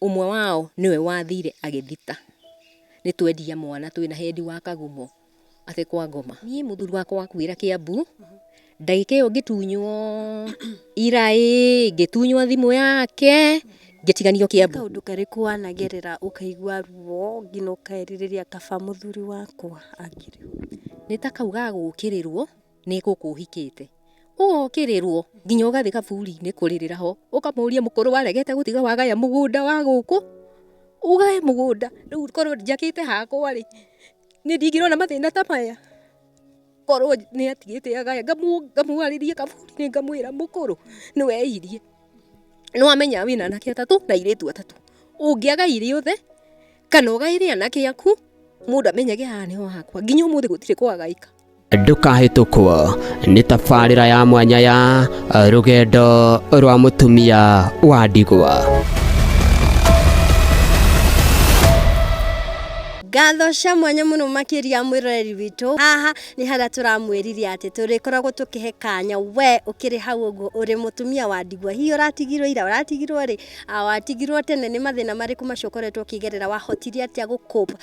Ũmwe wao nĩwe wathire agĩthita nĩ twendia mwana twĩna hendi wa Kagumo atĩ kwa ngoma. Niĩ mũthuri wakwa akuĩra Kiambu, ndagĩka ĩyo ngĩtunywo iraĩ, ngĩtunywo thimũ yake, ngĩtiganio Kiambu. Kaũndũ karĩkũ wanagerera ũkaigua ruo nginya ũkerirĩria kaba mũthuri wakwa angĩrĩ ho? Nĩ ta kau ga gũkĩrĩrwo nĩ gũkũ ũhikĩte. Ũgokĩrĩrwo nginya ũgathiĩ kaburi-inĩ kũrĩrĩra ho, ũkamũria mũkũrũ waregete gũtiga wagaya mũgũnda wa gũkũ, ũgae mũgũnda, rĩu korwo njakĩte hakwa rĩ, niĩ ndingĩrona mathĩna ta maya? Korwo nĩ atigĩte agaya, ngamwarĩria kaburi-inĩ ngamwĩra mũkũrũ nĩ wehirie, nĩ wamenya wĩna anake atatũ na airĩtu atatũ, ũngĩagaire othe kana ũgaĩre anake aku, mũndũ amenyage haha nĩho hakwa, nginya ũmũthĩ gũtirĩ kwagaĩka. Ndũkahĩtũkwo nĩ tabarĩra ya mwanya ya rũgendo rwa mũtumia wa ndigwa. Ngatho cia mwanya mũno makĩria mwĩroreri witũ. Haha nĩ harĩa tũramwĩrire atĩ tũrĩkoragwo tũkĩhe kanya we ũkĩrĩ hau ũguo ũrĩ mũtumia wa ndigwa. Hihi ũratigirwo ira, ũratigirwo rĩ, watigirwo tene, nĩ mathĩna marĩkũ macio ũkoretwo ũkĩgerera, wahotire atĩa gũ cope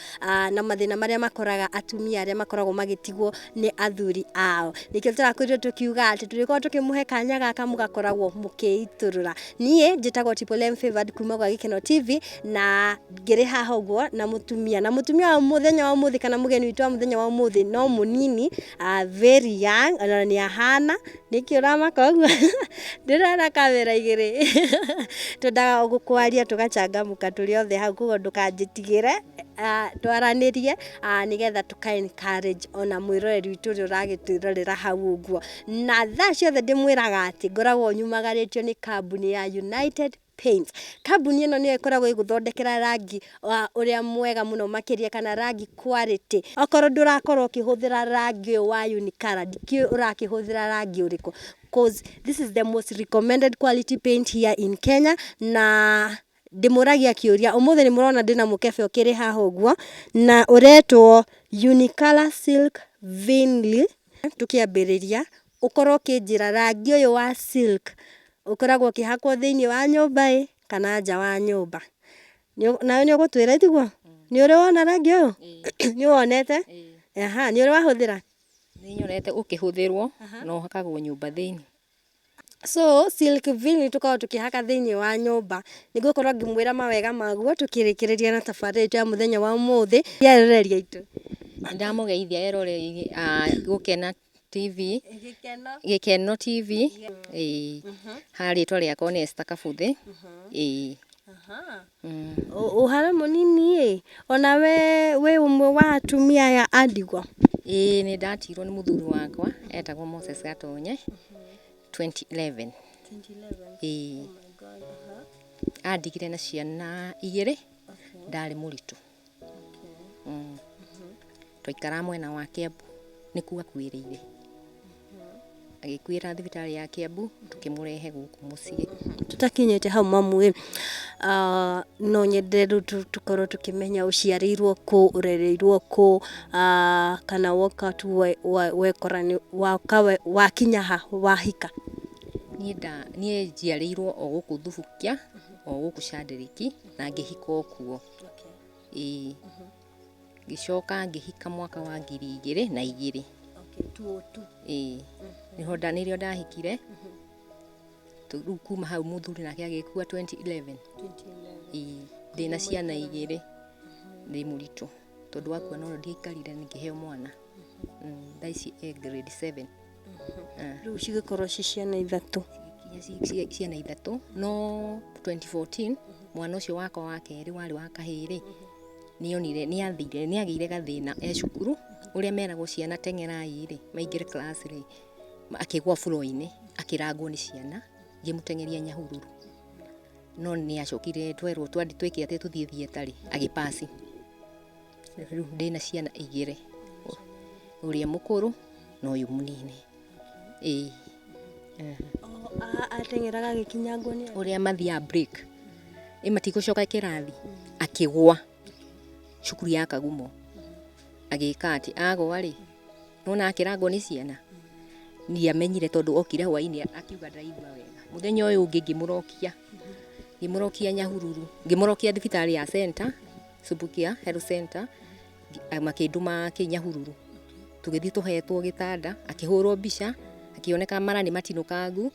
na mathĩna marĩa makoraga atumia arĩa makoragwo magĩtigwo nĩ athuri ao. Nĩkĩo tũrakorirwo tũkiuga atĩ tũrĩkorwo tũkĩmũhe kanya gaka mũgakoragwo mũkĩitũrũra. Niĩ njĩtagwo Triple M Favored kuma gwa Gĩkeno TV na ngĩrĩ haha ũguo na mũtumia, na mũtumia wa mũthenya wa ũmũthĩ kana mũgeni witũ wa mũthenya wa ũmũthĩ no mũnini, very young, ona nĩ ahana, nĩkĩ ũramaka ũguo? Ndĩrona kamera igĩrĩ twendaga kwaria tũgachangamka tũrĩ othe hau, koguo ndũkanjĩtigĩre. Twaranĩrie nĩgetha tũka encourage ona mwĩroreri witũ ũrĩa ũragĩtwĩrorera hau ũguo. Na thaa ciothe ndĩmwĩraga atĩ ngoragwo nyumagarĩtio nĩ kambuni ya United Paints. Kambuni ĩno nĩyo ĩkoragwo ĩgĩgũthondekera rangi wa ũrĩa mwega mũno makĩria kana rangi quality. Okorwo ndũrakorwo ũkĩhũthĩra rangi ũyũ wa Unicolor, ndikĩũĩ ũrakĩhũthĩra rangi ũrĩkũ. Cause this is the most recommended quality paint here in Kenya na ndĩmũragia kĩũria, ũmũthĩ nĩ mũrona ndĩna mũkebe ũkĩrĩ haha ũguo, na ũretwo Unicolor Silk Vinyl. Tũkĩambĩrĩria, ũkorwo ũkĩnjĩra rangi ũyũ wa silk ũkoragwo ũkĩhakwo thĩiniĩ wa nyũmba ĩ, kana nja wa nyũmba. Nawe nĩ ũgũtwĩra tiguo? Nĩ ũrĩ wona rangi ũyũ? Nĩ ũwonete? Aha, nĩ ũrĩ wahũthĩra? Nĩ nyonete ũkĩhũthĩrwo na ũhakagwo nyũmba thĩiniĩ. So silk vinyl tũkoragwo tũkĩhaka thĩinĩ wa nyũmba. Nĩ ngũkorwo ngĩmwĩra mawega maguo tũkĩrĩkĩrĩria na tabarĩra itũ ya mũthenya wa ũmũthĩ. Eroreri aitũ. Nĩ ndamũgeithia eroreri a Gũkena TV, Gĩkeno TV, ĩĩ. Ha rĩtwa rĩakwa nĩ Esther Kabuthĩ, ĩĩ. Ũhoro mũnini ĩ, onawe wĩ ũmwe wa atumia aya a ndigwa? Ĩĩ nĩ ndatigirwo nĩ mũthuri wakwa etagwo Moses Gatonye 2011. Ĩĩ. Andigire na ciana igĩrĩ, ndarĩ mũritũ. Twaikaraga mwena wa Kiambu, nĩkuo akuĩrĩire. Agĩkuĩra thibitarĩ ya Kiambu, tũkĩmũrehe gũkũ mũciĩ. Tũtakinyĩte hau mamu ĩ, no nyende rĩu tũkorwo tũkĩmenya ũciarĩirwo kũ, ũrereirwo kũ, kana woka tu wekora woka wakinya ha wahika? Niĩ njiarĩirwo o gũkũ Thubukia, o gũkũ Shandariki, na ngĩhika o kuo. Ĩĩ. Ngĩcoka ngĩhika mwaka wa 2002. Ĩĩ. Nĩho nĩrĩo ndahikire. Rĩu kuma hau mũthuri nake agĩkua 2011. Ĩĩ. Ndĩna ciana igĩrĩ, ndĩ mũritũ. Tondũ akua no ndiaikarire ngĩheo mwana. Thaa ici e grade 7. Rĩu cigĩkorwo ci ciana ithatũ. Cigĩkinya ciana ithatũ, no 2014 mwana ũcio wakwa wa kerĩ warĩ wa kahĩĩ rĩ, nĩonire nĩathire nĩagĩire gathĩna e cukuru, ũrĩa meragwo ciana teng'erai rĩ, maingĩre class rĩ, akĩgwa floor -inĩ, akĩrangwo nĩ ciana, ngĩmũteng'eria Nyahururu. No nĩacokire twerwo twĩke atĩ tũthiĩ theatre rĩ, agĩ pass. Rĩu ndĩna ciana igĩrĩ, ũrĩa mũkũrũ na ũyũ mũnini. Ĩĩ. Ateng'eraga agĩkinyangwo nĩ Ũrĩa mathiaga break, ĩ matigũcoka kĩrathi, akĩgwa cukuru ya Kagumo. Agĩka atĩ, agwa rĩ, nĩwona akĩrangwo nĩ ciana, ndiamenyire tondũ okire hwainĩ akiuga ndaraigua wega. Mũthenya ũyũ ũngĩ ngĩmũrokia, Ngĩmũrokia Nyahururu, ngĩmũrokia thibitarĩ ya center, Subukia Health Center, makĩndũma kĩ Nyahururu. Tũgĩthiĩ tũhetwo gĩtanda, akĩhũrwo mbica, akĩoneka mara nĩ matinũkangu,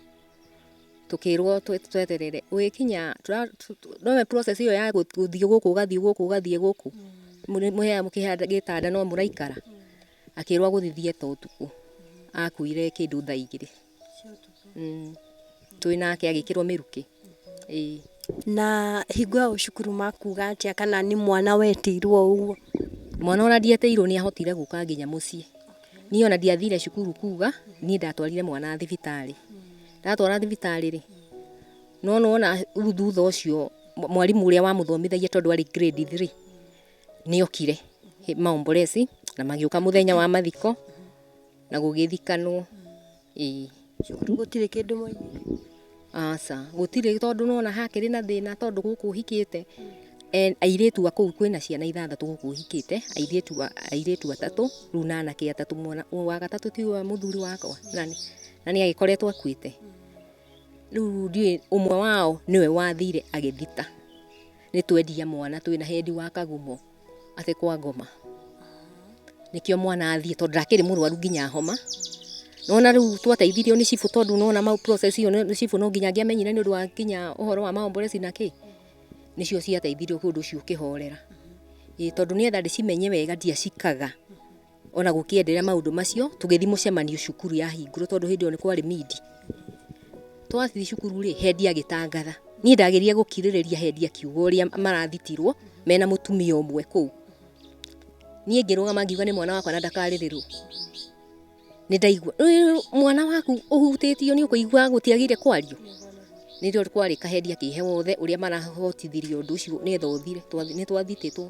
tũkĩrwo tweterere. Gũgĩkinya, nĩũĩ process ĩyo ya gũthiĩ gũkũ ũgathiĩ gũkũ ũgathiĩ gũkũ, mũkĩheagwo gĩtanda no mũraikara. Akĩrwo agũthiĩ theatre ũtukũ. Akuire kĩndũ thaa 2. Twĩ nake agĩkĩrwo mĩrukĩ. Ĩĩ. Na hingo ĩyo cukuru makuga atĩa kana nĩ mwana wetĩirwo o ũguo? Mwana ona ndietĩirwo nĩ ahotire gũka nginya mũciĩ. Niĩ ona ndiathire cukuru kuga, niĩ ndatwarire mwana thibitarĩ. Ndatwara thibitarĩ rĩ, no nĩwona rĩu thutha ũcio mwarimũ ũrĩa wamũthomithagia tondũ arĩ grade 3 nĩokire maombolezi na magĩũka mũthenya wa mathiko na gũgĩthikanwo. Ĩĩ. Cukuru gũtirĩ kĩndũ moigire? Aca, gũtirĩ tondũ nĩwona hakĩrĩ na thĩna tondũ gũkũ hikĩte airĩtu a kũu kwĩna ciana 6 gũkũ hikĩte, airĩtu 3 rĩu na anake 3, mwana wa gatatũ ti wa mũthuri wakwa na nĩ agĩkoretwo akuĩte. Rĩu ndiũĩ ũmwe wao nĩwe wathire agĩthita nĩ twendia mwana twĩna hendi wa Kagumo atĩ kwa ngoma. Nĩkĩo mwana athiĩ tondũ ndakĩrĩ mũrwaru nginya homa. Nĩwona rĩu twateithirio nĩ cibũ tondũ nĩwona process ĩyo nĩ cibũ no nginya angĩamenyire nĩ ũndũ wa nginya ũhoro wa maombolezi na kĩ. Nĩcio ciateithirio ũndũ ũcio ũkĩhorera. Ĩĩ tondũ nĩgetha ndĩcimenye wega ndiacikaga. Ona gũkĩenderea maũndũ macio tũgĩthiĩ mũcemanio cukuru yahingũrwo tondũ hĩndĩ ĩyo nĩ kwarĩ midi. Twathiĩ cukuru rĩ, hendi agĩtangatha. Niĩ ndageria gũkirĩrĩria hendi akiuga ũrĩa marathitirwo mena mũtumia ũmwe kũu. Niĩ ngĩrũgama ngiuga nĩ mwana wakwa na ndakarĩrĩrwo. Nĩ ndaigua, mwana waku ũhutĩtio nĩ ũkũigua gũtiagĩrĩire kwario. Nĩrĩo kwarĩ kahendi akĩhe wothe ũrĩa marahotithirie ũndũ ũcio nĩgetha ũthire. Nĩ twathitĩtwo.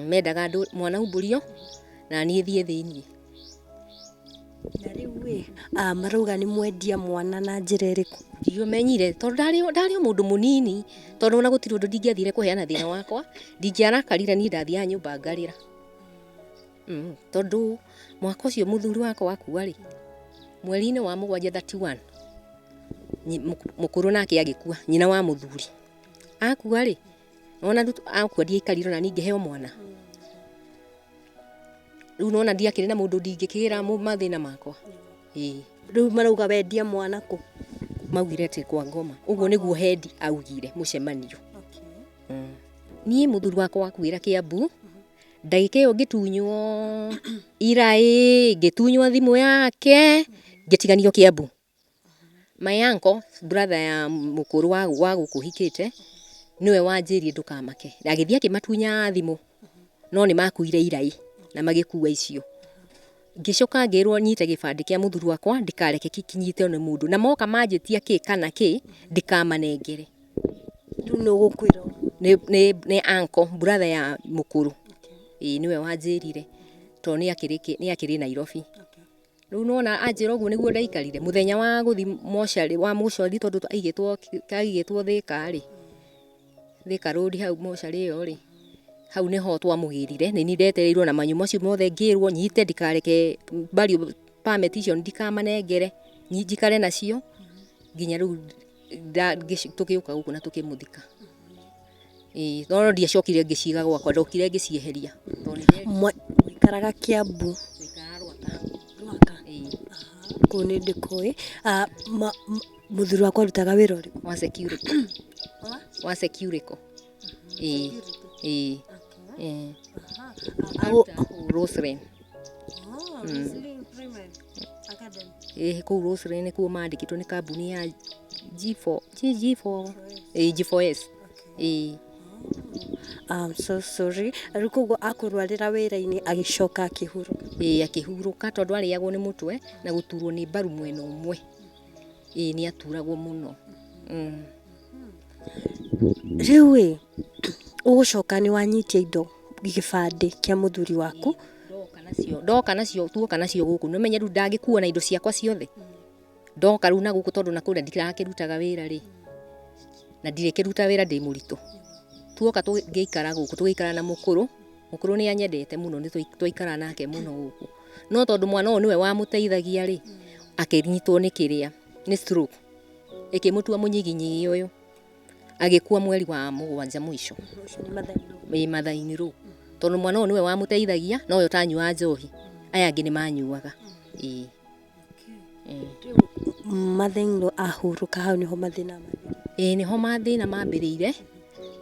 Mendaga andũ mwana aumbũrio na niĩ thiĩ thĩiniĩ. Na rĩu ĩ, marauga nĩ mwendia mwana na njĩra ĩrĩkũ? Ndiomenyire tondũ ndarĩ o mũndũ mũnini, tondũ ona gũtirĩ ũndũ ndingĩathire kũheana thĩna wakwa, ndingĩarakarire niĩ ndathiaga nyũmba ngarĩra. Tondũ mwaka ũcio mũthuri wakwa akua rĩ, mweri-inĩ wa 7 31, mũkũrũ nake agĩkua, nyina wa mũthuri. Akua rĩ, nĩwona rĩu akua ndiaikarire ona niĩ ngĩheo mwana. Rĩu nĩwona ndiakĩrĩ na mũndũ ndingĩkĩra mathĩna makwa. Ĩĩ. Rĩu marauga wendia mwana kũ? Maugire atĩ kwa ngoma. Ũguo nĩguo hendi augire mũcemanio. Niĩ mũthuri wakwa akuĩra Kiambu, ndagĩka ĩyo ngĩtunywo iraĩ, ngĩtunywo thimũ yake, ngĩtiganio Kiambu. My uncle, brother ya mũkũrũ wa gũkũ hikĩte, nĩwe wanjĩrire ndũkamake. Agĩthiĩ akĩmatunya thimũ, no nĩ makuire iraĩ na magĩkua icio. Ngĩcoka ngĩrwo nyite gĩbandĩ kĩa mũthuri wakwa ndikareke kĩnyitwo nĩ mũndũ. Na moka manjĩtia kĩ kana kĩ, ndikamanengere. Rĩu nũ ũgũkwĩra ũguo? Nĩ uncle, brother ya mũkũrũ. Ĩĩ nĩwe wanjĩrire tondũ nĩ akĩrĩ Nairobi. Rĩu nĩwona anjĩra ũguo nĩguo ndaikarire. Mũthenya wa gũthiĩ mocarĩ, wa mocarĩ tondũ aigĩtwo Thĩka rĩ, Thĩka Road hau mocarĩ ĩyo rĩ, hau nĩho twamũgĩrire. Nĩ niĩ ndetereirwo na manyũ macio mothe ngĩrwo nyite ndikareke burial permit icio ndikamanengere, njikare nacio nginya rĩu tũgĩũka gũkũ na tũkĩmũthika. Ĩĩ, no ndiacokire ngĩciga gwakwa, ndokire ngĩcieheria. Mwaikaraga Kiambu? Twaikaraga Rwaka. Rwaka? Ĩĩ. Kũu nĩ ndĩkũĩ. Mũthuri wakwa arutaga wĩra ũrĩkũ? Wa security. Wa security. Ĩĩ. Ĩĩ. Ĩĩ. Arutaga kũu Roselyn. Ĩĩ, kũu Roselyn nĩkuo mandĩkĩtwo nĩ kambuni ya G4, G, G4, ĩĩ, G4S. Ĩĩ. I'm so sorry. Rĩu koguo akũrwarĩra wĩra-inĩ agĩcoka akĩhurũka. Ĩĩ, akĩhurũka tondũ arĩagwo nĩ mũtwe na gũturwo nĩ mbaru mwena ũmwe. Ĩĩ, nĩ aturagwo mũno. Rĩu ĩ, ũgũcoka nĩ wanyitia indo gĩbandĩ kĩa mũthuri waku? Ndoka nacio, tuoka nacio gũkũ. Nĩ ũmenye rĩu ndangĩkua na indo ciakwa ciothe. Ndoka rĩu na gũkũ tondũ na kũrĩa ndirakĩrutaga wĩra rĩ. Na ndirĩkĩruta wĩra ndĩ mũritũ. Tuoka tũgĩikara gũkũ, tũgĩikara na mũkũrũ. Mũkũrũ nĩ anyendete mũno, nĩ twaikara nake mũno gũkũ. No tondũ mwana ũyũ nĩwe wamũteithagia rĩ, akĩnyitwo nĩ kĩrĩa, nĩ stroke. Ĩkĩmũtua mũnyiginyigi ũyũ. Agĩkua mweri wa mũgwanja mũico. Ũcio nĩ mother-in-law. Ĩ mother-in-law. Tondũ mwana ũyũ nĩwe wamũteithagia no we ũtanyuaga njohi. Aya angĩ nĩ manyuaga. Ĩĩ. Mother-in-law ahurũka hau nĩho mathĩna mambĩrĩirie. Ĩĩ nĩho mathĩna mambĩrĩire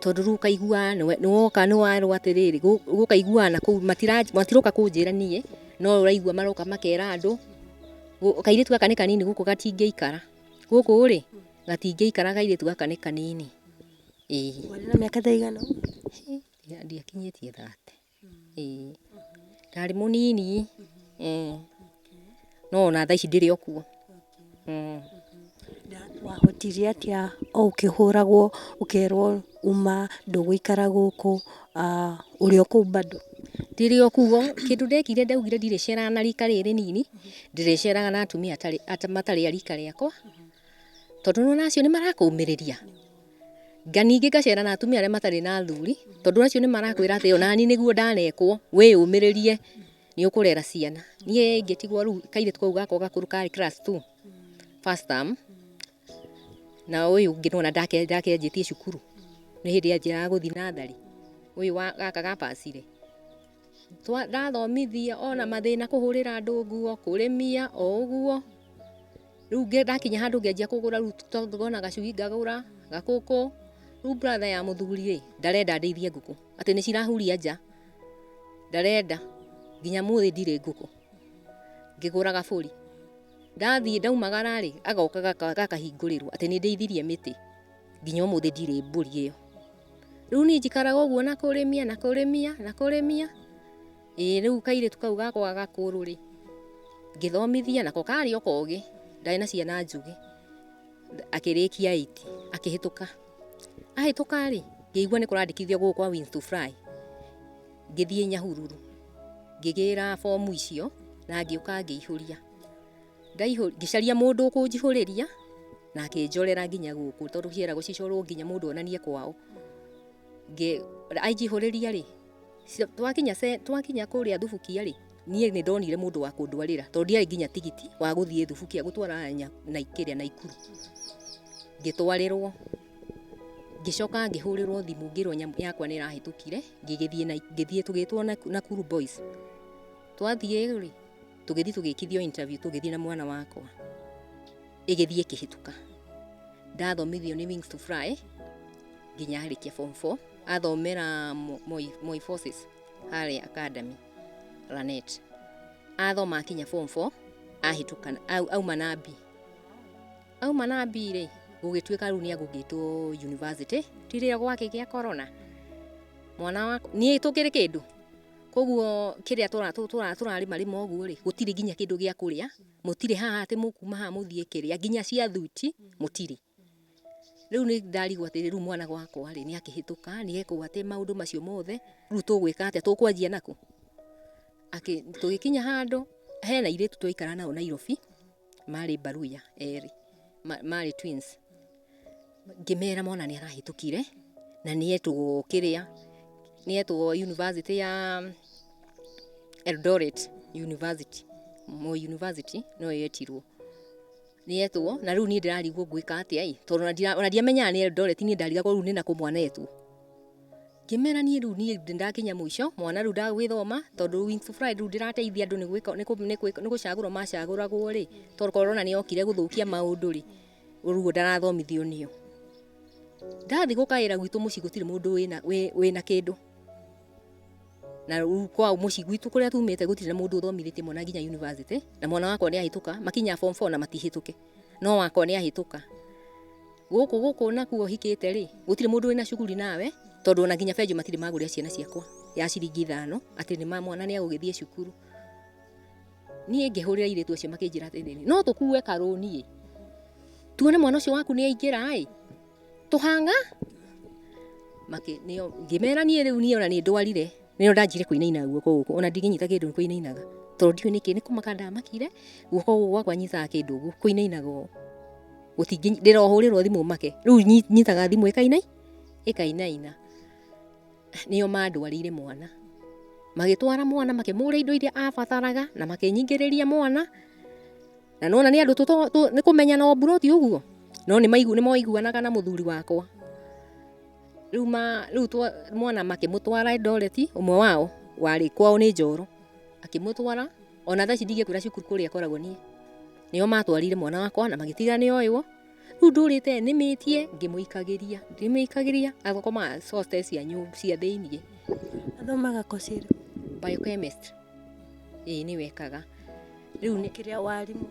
tondũ rĩu ũkaigua nĩwoka nĩwerwo atĩrĩrĩ ũkaiguaga na kũu matiroka kũnjĩra niĩ no ũraigua maroka makera andũ. Kairĩtu gaka nĩ kanini gũkũ gatingĩikara. Gũkũ rĩ gatingĩikara kairĩtu gaka nĩ kanini. Ĩĩ. Warĩ na mĩaka ta ĩigana ũguo? Ndiakinyĩtie 30. Ĩĩ. Ndarĩ mũnini. No ona thaa ici ndĩrĩ o kuo. Wahotire atĩa o ũkĩhũragwo ũkerwo uma ndũgũikara gũkũ, ũrĩ o kũu bado? Ndĩrĩ o kuo. Kĩndũ ndekire ndaugire ndirĩceraga na rika rĩrĩ rĩnini, ndĩrĩceraga na atumia matarĩ a rika rĩakwa, tondũ nĩwona acio nĩ marakũmĩrĩria. Nga ningĩ ngacera na atumia arĩa matarĩ na athuri, tondũ acio nĩ marakwĩra atĩ onani nĩguo ndanekwo, wĩyũmĩrĩrie nĩ ũkũrera ciana. Niĩ ngĩtigwo rĩu kairĩtu kau gakwa gakũrũ karĩ class 2 first term, na ũyũ ũngĩ nĩwona ndakenjĩtie cukuru, nĩ hĩndĩ anjĩraga gũthiĩ natharĩ, ũyũ wa gaka gabacire. Ndathomithia ona mathĩna kũhũrĩra andũ nguo, kũrĩmia o ũguo. Rĩu ndakinya handũ ngĩanjia kũgũra rĩu tondũ ngona gacui ngagũra, gakũkũ. Rĩu brother ya mũthuri rĩ, ndarenda ndĩithie ngũkũ, atĩ nĩ cirahuria nja. Ndarenda, nginya mũthĩ ndirĩ ngũkũ. Ngĩgũra gabũri. Ndathiĩ ndaumagara rĩ, agoka gakahingũrĩrwo atĩ nĩ ndĩithirie mĩtĩ. Nginya ũmũthĩ ndirĩ mbũri ĩyo. Rĩu niĩ njikaraga ũguo na kũrĩmia na kũrĩmia na kũrĩmia. Ĩĩ rĩu kairĩtu kau gakwa gakũrũ rĩ, ngĩthomithia nako karĩ o kogĩ, ndarĩ na ciana njũgĩ. Akĩrĩkia 8, akĩhĩtũka. Ahĩtũka rĩ, ngĩigua nĩ kũrandĩkithio gũkũ kwa Wings to Fly. Ngĩthiĩ Nyahururu, ngĩgĩra bomu icio na ngĩũka ngĩihũria. Ngĩcaria mũndũ ũkũnjihũrĩria na akĩnjorera nginya gũkũ tondũ ciĩragwo cicorwo nginya mũndũ onanie kwao. Anjihũrĩria rĩ, twakinya kũrĩa Thubukia rĩ, niĩ nĩ ndonire mũndũ wa kũndwarĩra tondũ ndiarĩ nginya tigiti wa gũthiĩ Thubukia gũtwara kĩrĩa Naikuru. Ngĩtwarĩrwo, ngĩcoka ngĩhũrĩrwo thimũ ngĩrwo nyamũ yakwa nĩ ĩrahĩtũkire, ngĩgĩthiĩ tũgĩtwo Nakuru Boys. Twathiĩ rĩ, tũgĩthiĩ tũgĩkithio interview tũgĩthiĩ na mwana wakwa. Ĩgĩthiĩ ĩkĩhĩtũka. Ndathomithio nĩ Wings to Fly nginya arĩkia form 4, athomera Moi Forces harĩa Academy Lanet. Athoma akinya form 4, ahĩtũka, auma na B. Auma na B rĩ, gũgĩtuĩka rĩu nĩ egũgĩtwo university, ti rĩrĩa gwakĩgĩa corona. Mwana wakwa, niĩ tũkĩrĩ kĩndũ. Koguo kĩrĩa tũrarĩma rĩma ũguo rĩ, gũtirĩ nginya kĩndũ gĩa kũrĩa, mũtirĩ haha atĩ mũkuma haha mũthiĩ kĩrĩa, nginya cia thuti mũtirĩ. Rĩu nĩ ndarigwo atĩrĩ, rĩu mwana wakwa rĩ, nĩ akĩhĩtũka, nĩ ekwo atĩ maũndũ macio mothe, rĩu tũgwĩka atĩa, tũkwanjia nakũ? Tũgĩkinya handũ, hena airĩtu twaikara nao Nairobi, marĩ Baruya erĩ, marĩ twins. Ngĩmera mwana nĩ arahĩtũkire, na nĩ etwo kĩrĩa, nĩ etwo university ya Eldoret University, Moi University no yetirwo. Nĩ etwo, na rĩu niĩ ndĩrarigwo ngwĩka atĩa ĩ, tondũ ona ndiamenyaga nĩ Eldoret, niĩ ndarigagwo rĩu nĩ nakũ mwana etwo. Ngĩmera niĩ rĩu niĩ ndakinya mũico, mwana rĩu ndagwĩthoma, tondũ Wings to Fly rĩu ndĩrateithia andũ nĩ gwĩka, nĩ gũcagũrwo macagũragwo rĩ, tondũ corona nĩ yokire gũthũkia maũndũ rĩ, ũguo ndarathomithio nĩo. Ndathiĩ gũkaĩra gwitũ mũciĩ gũtirĩ mũndũ wĩna kĩndũ. Na rĩu kwao mũciĩ gwitũ kũrĩa tumĩte gũtirĩ na mũndũ ũthomithĩtie mwana nginya university, na mwana wakwa nĩ ahĩtũka, makinya form 4 na matihĩtũke. No wakwa nĩ ahĩtũka. Gũkũ gũkũ nakuo hikĩte rĩ, gũtirĩ mũndũ wĩna cuguri nawe, tondũ ona nginya benjũ matirĩ magũrĩra ciana ciakwa ya ciringi 5, atĩ nĩ ma mwana nĩ egũgĩthiĩ cukuru. Niĩ ngĩhũrĩra airĩtu acio makĩnjĩra atĩrĩrĩ, no tũkue karũni ĩ, tuone mwana ũcio waku nĩ aingĩra ĩ, tũhanga. Nĩo ngĩmera niĩ rĩu niĩ ona nĩ ndwarire, nĩo ndanjire kũinaina guoko gũkũ, ona ndingĩnyita kĩndũ nĩ kũinainaga, tondũ ndiũĩ nĩkĩ, nĩ kũmaka ndamakire, guoko gũkũ gwakwa nyitaga kĩndũ ũguo, kũinainaga ũũ. Ndĩrohũrĩrwo thimũ make, rĩu nyitaga thimũ ĩkainaina. Nĩo mandwarĩire mwana. Magĩtwara mwana, makĩmũgũrĩra indo iria abataraga, na makĩnyingĩrĩria mwana. Na nĩwona nĩ andũ nĩ kũmenyana o mburoti ũguo. No nĩ maiguanaga na mũthuri wakwa. Rĩu ma rĩu twa mwana makĩmũtwara Eldoret, ũmwe wao warĩ kwao nĩ Njoro, akĩmũtwara ona thaa ici ndingĩkwĩra cukuru kũrĩa akoragwo niĩ. Nĩo matwarire mwana wakwa na magĩtiga nĩ oywo. Rĩu ndũrĩte nĩmĩtie ngĩmũikagĩria, ngĩmũikagĩria akomaga hostel cia cia thĩiniĩ. Athomaga koci ĩrĩkũ? Biochemistry. Ĩĩ nĩyo ekaga. Rĩu nĩ Kĩrĩa warimũ.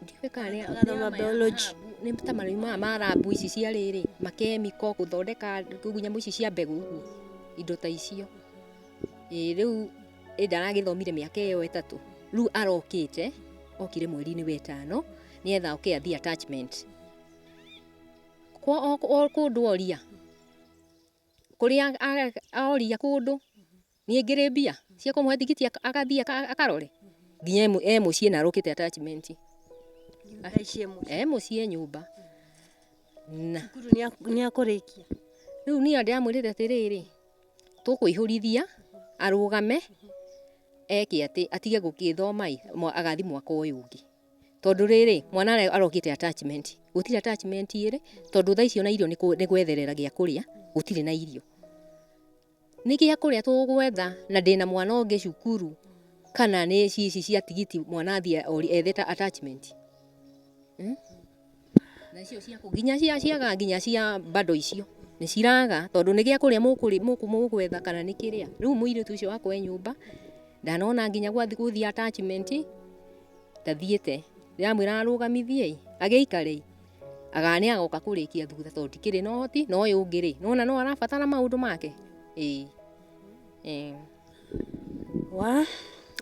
Ndiũĩ kana nĩ Agathoma biology. Nĩ ta marĩu maya ma lab ici cia rĩrĩ, makemiko, gũthondeka nyamũ ici cia mbegũ ũguo, indo ta icio. Ĩĩ rĩu ĩ ndaragĩthomire mĩaka ĩyo 3, rĩu arokĩte, okire mweri-inĩ wa ĩtano, nĩgetha oke athiĩ attachment. Kwa o kũndũ oria, kũrĩa oria kũndũ, niĩ ngĩrĩ mbia cia kũmũhe tigiti agathiĩ akarore, nginya e mũciĩ na arokĩte attachment. Thaa ici e mũciĩ. E mũciĩ nyũmba. Na Cukuru nĩ akũrĩkia. Rĩu niĩ ndĩramwĩrĩte atĩrĩrĩ, tũkũihũrithia arũgame eke atĩ atige gũgĩthoma ĩ, agathiĩ mwaka ũyũ ũngĩ. Tondũ rĩrĩ, mwana arokĩte attachment. Gũtirĩ attachment ĩrĩ, tondũ thaa ici ona irio nĩ gwetherera gĩa kũrĩa, gũtirĩ na irio. Nĩ gĩa kũrĩa tũgwetha na ndĩna mwana ũngĩ cukuru, kana nĩ ici cia tigiti mwana athiĩ ethete attachment. Na icio cia nginya cia ciaga nginya cia bado icio nĩ ciraga tondũ nĩ gĩa kũrĩa mũgwetha kana nĩ kĩrĩa. Rĩu mũirĩtu ũcio wakwa e nyũmba ndanona nginya gũthiĩ attachment ndathiĩte. Ndĩramwĩra arũgamithie agĩikare aga nĩ agoka kũrĩkia thutha tondũ ndikĩrĩ na ũhoti na ũyũ ũngĩ rĩ nĩwona no arabatara maũndũ make. Ĩĩ. Wa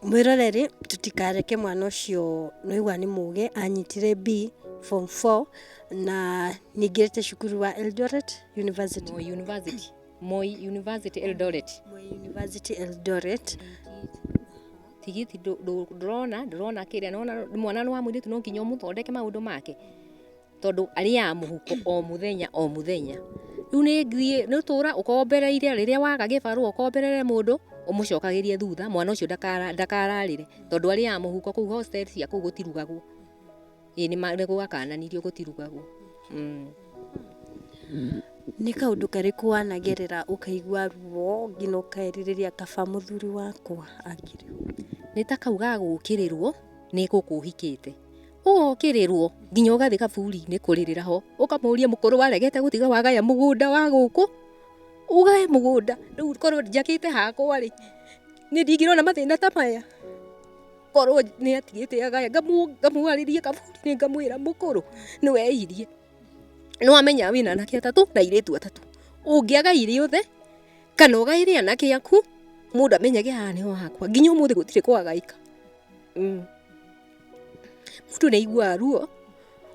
mwĩroreri tũtikareke mwana ũcio nĩwaigua nĩ mũgĩ anyitire B form 4 na nĩaingĩrĩte cukuru wa Eldoret University. Moi University. Moi University Eldoret. Moi University Eldoret. Tigiti ndũrona ndũrona kĩrĩa nona mwana nĩ wa mũirĩtu no nginya ũmũthondeke maũndũ make tondũ arĩaga mũhuko o mũthenya o mũthenya. Rĩu nĩ ngiĩ nĩ ũtũra ũkombereire rĩrĩa waga gĩbarũa ũkomberere mũndũ ũmũcokagĩrie thutha mwana ũcio ndakararĩre tondũ arĩaga mũhuko kũu hostel cia kũu gũtirugagwo. Ĩĩ nĩ gwakananirio gũtirugagwo. Nĩ kaũndũ karĩkũ wanagerera ũkaigua ruo nginya ũkerirĩria kaba mũthuri wakwa angĩrĩ ho? Nĩ ta kau ga gũkĩrĩrwo nĩ gũkũ ũhikĩte. Ũgokĩrĩrwo nginya ũgathiĩ kaburi-inĩ kũrĩrĩra ho, ũkamũria mũkũrũ waregete gũtiga wagaya mũgũnda wa gũkũ, ũgae mũgũnda. Rĩu korwo njakĩte hakwa rĩ, nĩ ndingĩrona mathĩna ta maya. Korwo nĩ atigĩte agaya, ngamwarĩria kaburi-inĩ ngamwĩra mũkũrũ nĩ weirie. Nĩ wamenya wĩna anake atatũ na airĩtu atatũ. Ũngĩagaire othe kana ũgaĩre anake aku, mũndũ amenyage haha nĩho hakwa. Nginya ũmũthĩ gũtirĩ kwagaĩka. Mũndũ nĩ aiguaga ruo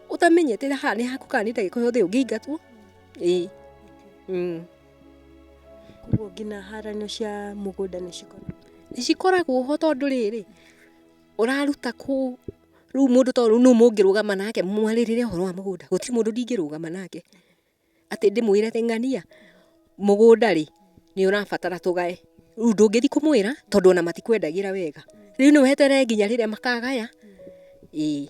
ũtamenyete haha nĩ haku kana nĩ ndagĩka o yothe ũngĩingatwo. Ĩĩ. Koguo nginya haranio cia mũgũnda nĩ cikoragwo? Nĩ cikoragwo ho tondũ rĩrĩ, ũraruta kũ rĩu mũndũ to rĩu nũ mũngĩrũgama nake mwarĩrĩre ũhoro wa mũgũnda. Gũtirĩ mũndũ ndingĩrũgama nake atĩ ndĩmwĩre atĩ ng'ania mũgũnda rĩ nĩ ũrabatara tũgae. Rĩu ndũngĩthiĩ kũmwĩra tondũ ona matikwendagĩra wega. Rĩu nĩ weterere nginya rĩrĩa makagaya. Ĩĩ.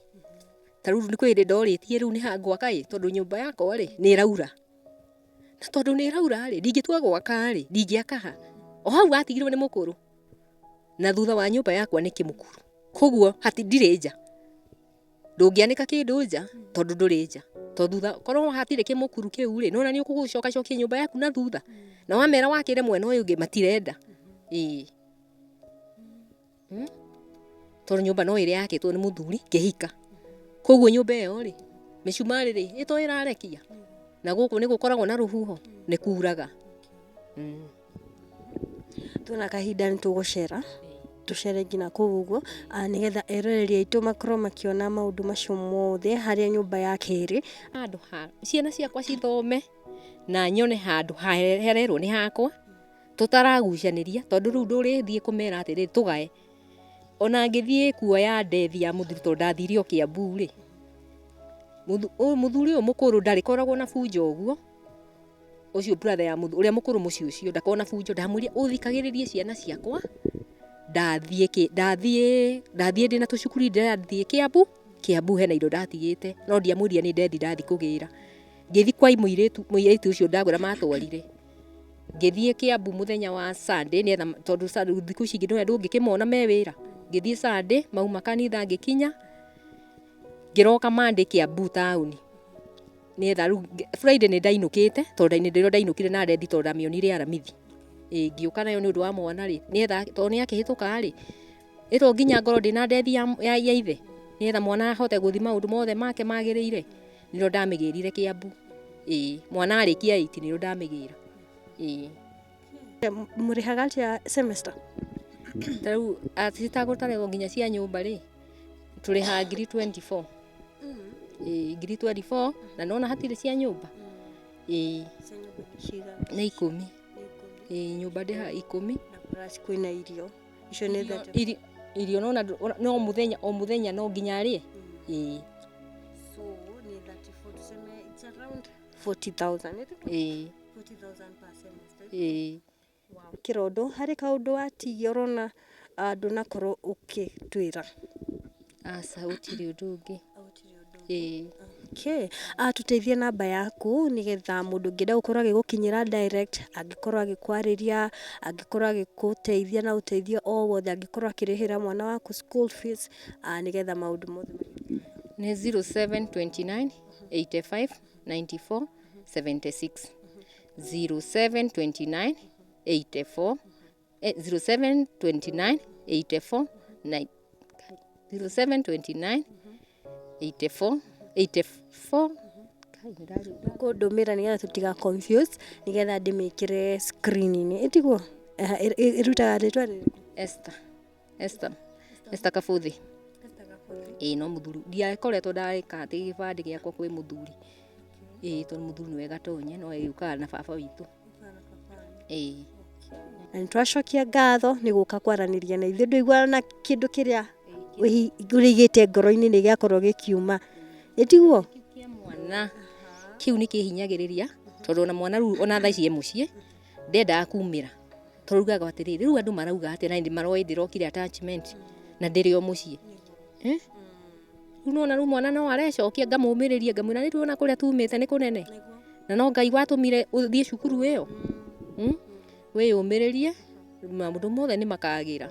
Ta rĩu nĩ kwĩ hĩndĩ ndorĩtie rĩu nĩ ha ngwaka ĩ tondũ nyũmba yakwa rĩ nĩ ĩraura. Na tondũ nĩ ĩraura rĩ ndingĩtua gwaka rĩ ndingĩaka ha. O hau watigirwo nĩ mũkũrũ. Na thutha wa nyũmba yakwa nĩ kĩmũkuru. Koguo hati ndirĩ nja. Ndũngĩanĩka kĩndũ nja tondũ ndũrĩ nja. Tondũ thutha korwo hatirĩ kĩmũkuru kĩu rĩ nĩwona nĩ ũgũcokacokia nyũmba yaku na thutha. Na wamera wakĩre mwena ũyũ ũngĩ matirenda. Ĩĩ. Tondũ nyũmba no ĩrĩa yakĩtwo nĩ mũthuri ngĩhika. Koguo nyũmba ĩyo rĩ mĩcumarĩ rĩ ĩto ĩrarekia. Na gũkũ nĩ gũkoragwo na rũhuho nĩ kuraga. Tuona kahinda nĩ tũgũcera tũcere nginya kũu ũguo nĩgetha eroreri aitũ makorwo makĩona maũndũ macio mothe harĩa nyũmba yake ĩrĩ. Handũ ha ciana ciakwa cithome na nyone handũ hererwo nĩ hakwa tũtaragucanĩria tondũ rĩu ndũrĩthiĩ kũmera atĩrĩrĩ tũgae. Ona ngĩthiĩ kuoya ndethi ya mũthuri tondũ ndathire o Kiambu rĩ, mũthuri ũyũ mũkũrũ ndarĩkoragwo na bunjo ũguo. Ũcio brother ya mũthuri ũrĩa mũkũrũ mũciĩ ũcio ndakoragwo na bunjo, ndamwĩrire ũthikagĩrĩrie ciana ciakwa ndathiĩ ndathiĩ ndĩna tũcukuri ndĩrathiĩ Kiambu, Kiambu hena indo ndatigĩte no ndiamwĩrire nĩ ndethi ndathiĩ kũgĩra. Ngĩthiĩ kwa mũirĩtu ũcio ndagwĩra matwarire. Ngĩthiĩ Kiambu mũthenya wa Sunday nĩetha, tondũ thikũ ici ingĩ ndũngĩkĩmona me wĩra. Ngĩthiĩ Sunday, mauma kanitha ngĩkinya, ngĩroka Monday Kiambu taũni nĩetha. Rĩu Friday nĩ ndainũkĩte, tondũ nĩ ndainũkire na ndethi, tondũ ndamĩonire Aramithi. Ĩ ngĩũka nayo nĩ ũndũ wa mwana rĩ, nĩetha tondũ nĩ akĩhĩtũka rĩ, ĩto nginya ngorwo ndĩna ndethi ya ithe, nĩetha mwana ahote gũthiĩ maũndũ mothe make magĩrĩire. Nĩrĩo ndamĩgĩrire Kiambu. Ĩ mwana arĩkia 8 nĩrĩo ndamĩgĩra. Ĩ. Mũrĩhaga atĩa semester? Ta rĩu citagũtarĩrwo nginya cia nyũmba rĩ, tũrĩhaga ngiri 24. Ĩ ngiri 24, na nona hatirĩ cia nyũmba. Ĩ nĩ 10. Ĩ nyũmba ndĩhaga 10. Na plus kwĩna irio icio nĩ 30. Irio nona no mũthenya o mũthenya no nginya arĩe. Ĩ. So nĩ 34, tuseme it's around 40,000. Ĩ. 40,000 per semester. Ĩ. Kĩrondo harĩ kaũndũ watigia ũrona ndũnakorwo ũkĩtwĩra? Aca, gũtirĩ ũndũ ũngĩ. Ĩ. Okay. Tũteithie namba yaku nĩgetha mũndũ ũngĩenda gũkorwo agĩgũkinyĩra direct, angĩkorwo agĩkwarĩria, angĩkorwo agĩgũteithia na ũteithio o wothe, angĩkorwo akĩrĩhĩra mwana waku school fees, nĩgetha maũndũ mothe. Nĩ 0729 85 94 76, 0729 84, 0729 84 9, 0729 84 84. Kũndũmĩra nĩgetha tũtiga confuse, nĩgetha ndĩmĩkĩre screen-inĩ, ĩtiguo ĩrutaga rĩtwa rĩrĩkũ? Esther, Esther, Esther Kabuthi. Ĩ no mũthuri ndiakoretwo ndarĩka atĩ gĩbandĩ gĩakwa kwĩ mũthuri. Ĩ tondũ mũthuri nĩwe gatonye, no ĩũkaga na baba witũ. Ĩ. Na nĩ twacokia ngatho nĩ gũka kwaranĩria na ithuĩ. Ndũiguana na kĩndũ kĩrĩa ũrĩigĩte ngoro-inĩ nĩ gĩakorwo gĩkiuma, ĩtiguo? Kĩa mwana kĩu nĩ kĩhinyagĩrĩria, tondũ ona mwana rĩu ona thaa ici e mũciĩ ndendaga kumĩra, tondũ ugaga atĩrĩrĩ, rĩu andũ marauga atĩa, na maroĩ ndĩrokire attachment na ndĩrĩ o mũciĩ. Rĩu nona rĩu mwana no arecokia, ngamũmĩrĩria, ngamwĩra nĩ tuona kũrĩa tumĩte nĩ kũnene, na no Ngai watũmire ũthiĩ cukuru ĩyo. Wĩyũmĩrĩrie, maũndũ mothe nĩ makagĩra.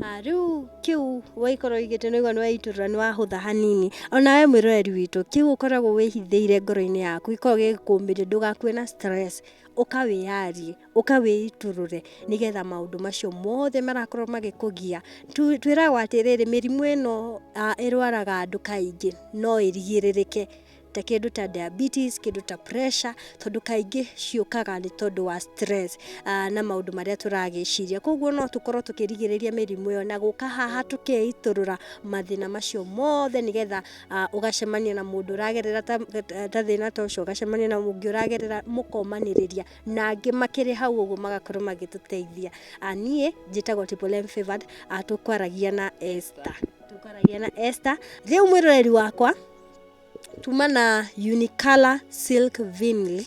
Rĩu kĩu waikorwo ũigĩte nĩ waitũrũra, nĩ wahũtha hanini. Onawe mwĩroreri witũ, kĩu ũkoragwo wĩhithĩire ngoro-inĩ yaku gĩkoragwo gĩgĩkũmĩria ndũgakue na stress, ũkawĩyarie, ũkawĩitũrũre, nĩgetha maũndũ macio mothe marakorwo magĩkũgia. Twĩragwo atĩrĩrĩ, mĩrimũ ĩno ĩrwaraga andũ kaingĩ no ĩrigĩrĩrĩke, ta kĩndũ ta diabetes, kĩndũ ta pressure, tondũ kaingĩ ciũkaga nĩ tondũ wa stress na maũndũ marĩa tũragĩciria. Koguo no tũkorwo tũkĩrigĩrĩria mĩrimũ ĩyo na gũka haha tũkeitũrũra mathĩna macio mothe, nĩgetha ũgacemania na mũndũ ũragerera ta thĩna ta ũcio, ũgacemania na ũngĩ ũragerera, mũkomanĩrĩria na angĩ makĩrĩ hau ũguo magakorwo magĩtũteithia. Niĩ njĩtagwo Triple M Favored. Tũkwaragia na Esther, tũkwaragia na Esther. Rĩu mwĩroreri wakwa, tuma na Unicolor Silk Vinyl,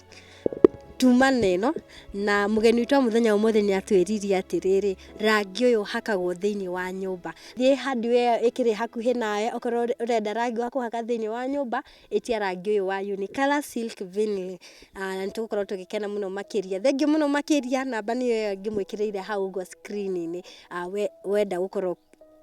tuma na ĩno na mũgeni witũ wa mũthenya ũmũthĩ nĩ atwĩririe atĩrĩrĩ, rangi ũyũ ũhakagwo thĩinĩ wa nyũmba. Thiĩ hardware ĩkĩrĩ hakuhĩ nawe, okorwo ũrenda rangi wa kũhaka thĩinĩ wa nyũmba, ĩtia rangi ũyũ wa Unicolor Silk Vinyl, na nĩ tũgũkorwo tũgĩkena mũno makĩria. Thengiũ mũno makĩria. Namba nĩyo ĩyo ngĩmwĩkĩrĩire hau ũguo screen-inĩ, wenda gũkorwo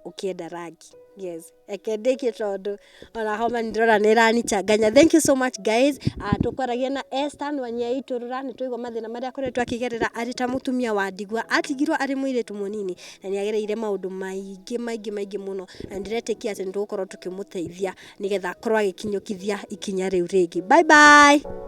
ũkĩenda rangi. Yes, reke ndĩkie tondũ ona homa nĩ ndĩrona nĩ ĩranichanganya. Thank you so much guys. Tũkwaragia na Esther Nwanyia Itũrũra, nĩ twaigua mathĩna marĩa akoretwo akĩgerera arĩ ta mũtumia wa ndigwa. Atigirwo arĩ mũirĩtu mũnini na nĩ agereire maũndũ maingĩ maingĩ maingĩ mũno, na ndĩretĩkia atĩ nĩ tũgũkorwo tũkĩmũteithia nĩgetha akorwo agĩkinyũkithia ikinya rĩu rĩngĩ. Bye bye.